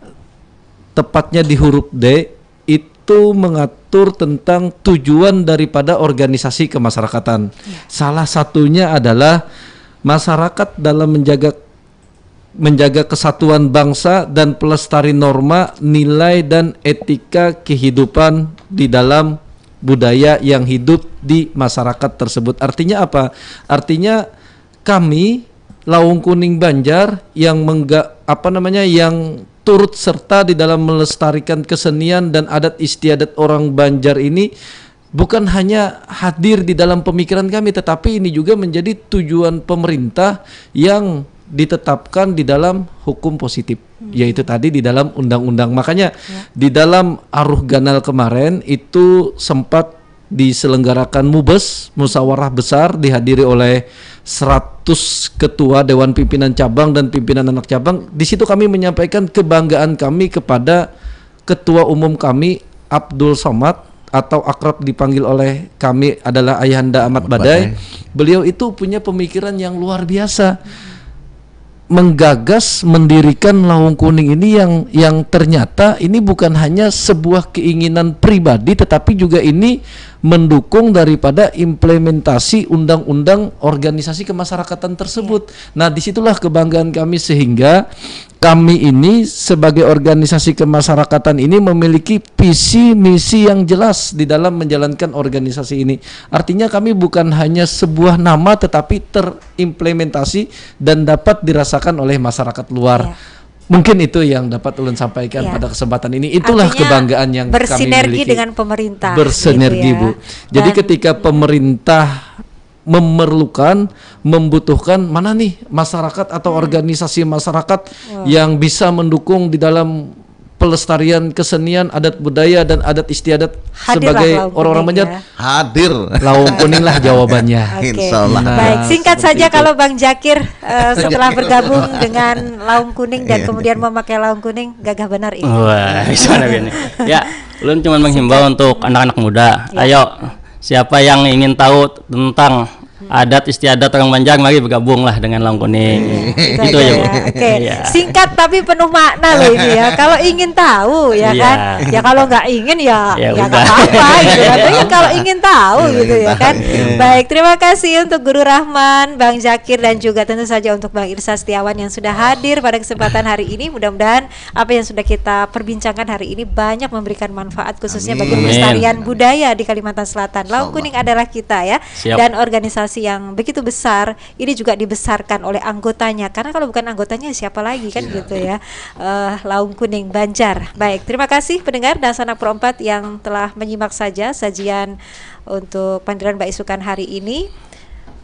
tepatnya di huruf D, itu mengatur tentang tujuan daripada organisasi kemasyarakatan. Ya. Salah satunya adalah masyarakat dalam menjaga menjaga kesatuan bangsa dan pelestari norma, nilai dan etika kehidupan di dalam budaya yang hidup di masyarakat tersebut. Artinya apa? Artinya kami Laung Kuning Banjar yang mengga, apa namanya yang turut serta di dalam melestarikan kesenian dan adat istiadat orang Banjar ini bukan hanya hadir di dalam pemikiran kami, tetapi ini juga menjadi tujuan pemerintah yang ditetapkan di dalam hukum positif, hmm. yaitu tadi di dalam undang-undang. Makanya ya. Di dalam Aruh Ganal kemarin itu sempat diselenggarakan mubes, musyawarah besar dihadiri oleh seratus ketua dewan pimpinan cabang dan pimpinan anak cabang. Di situ kami menyampaikan kebanggaan kami kepada ketua umum kami Abdul Somad atau akrab dipanggil oleh kami adalah Ayahanda Ahmad Badai. Beliau itu punya pemikiran yang luar biasa. Menggagas mendirikan Laung Kuning ini yang yang ternyata ini bukan hanya sebuah keinginan pribadi, tetapi juga ini mendukung daripada implementasi undang-undang organisasi kemasyarakatan tersebut. Ya. Nah, disitulah kebanggaan kami sehingga kami ini sebagai organisasi kemasyarakatan ini memiliki visi misi yang jelas di dalam menjalankan organisasi ini. Artinya kami bukan hanya sebuah nama tetapi terimplementasi dan dapat dirasakan oleh masyarakat luar. Ya. Mungkin itu yang dapat ulun sampaikan ya. Pada kesempatan ini. Itulah artinya kebanggaan yang bersinergi kami miliki. Dengan pemerintah. Bersinergi, gitu ya. Bu. Jadi dan ketika pemerintah memerlukan, membutuhkan mana nih masyarakat atau hmm. organisasi masyarakat wow. yang bisa mendukung di dalam pelestarian kesenian, adat budaya dan adat istiadat hadirlah sebagai orang-orang Banjar. Ya. Hadir. Laung Kuning lah jawabannya. Okay. Insya Allah. Nah, baik, singkat saja itu. Kalau Bang Jakir uh, setelah bergabung dengan Laung Kuning dan iya. kemudian memakai Laung Kuning, gagah benar ini. Wah, bisa ini. Ya, ulun cuma menghimbau untuk anak-anak muda. Ya. Ayo, siapa yang ingin tahu tentang adat istiadat orang Banjar, mari bergabung lah dengan Laung Kuning. Itu Gitu aja ya, Bu. Ya. Oke, Iya. Singkat tapi penuh makna loh ini ya. Kalau ingin tahu ya Iya. Kan, ya kalau nggak ingin ya Ya ya nggak udah. apa-apa gitu kan. Tapi kalau ingin tahu Iya, gitu ingin ya tahu, Kan. iya. Baik, terima kasih untuk Guru Rahman, Bang Zakir dan juga tentu saja untuk Bang Irsa Setiawan yang sudah hadir pada kesempatan hari ini. Mudah-mudahan apa yang sudah kita perbincangkan hari ini banyak memberikan manfaat khususnya bagi Amin. pelestarian budaya di Kalimantan Selatan. Laung Insyaallah. Kuning adalah kita ya Siap. Dan organisasi yang begitu besar ini juga dibesarkan oleh anggotanya. Karena kalau bukan anggotanya siapa lagi kan Iya. Gitu ya. Eh, Laung Kuning Banjar. Baik, terima kasih pendengar dan sanak perempat yang telah menyimak saja sajian untuk Pandiran Baisukan hari ini.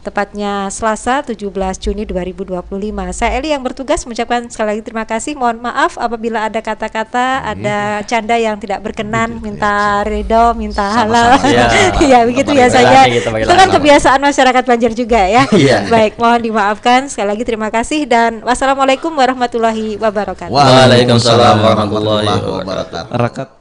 Tepatnya Selasa tujuh belas Juni dua ribu dua puluh lima. Saya Eli yang bertugas mengucapkan sekali lagi terima kasih. Mohon maaf apabila ada kata-kata, ada canda yang tidak berkenan, minta ridho, minta halal. Sama-sama. Iya. Ya, begitu Kembali biasanya. lagi kita pakai Itu kan tangan. Kebiasaan masyarakat Banjar juga ya. Iya. Baik, mohon dimaafkan. Sekali lagi terima kasih dan wassalamualaikum warahmatullahi wabarakatuh. Waalaikumsalam warahmatullahi wabarakatuh. Rakat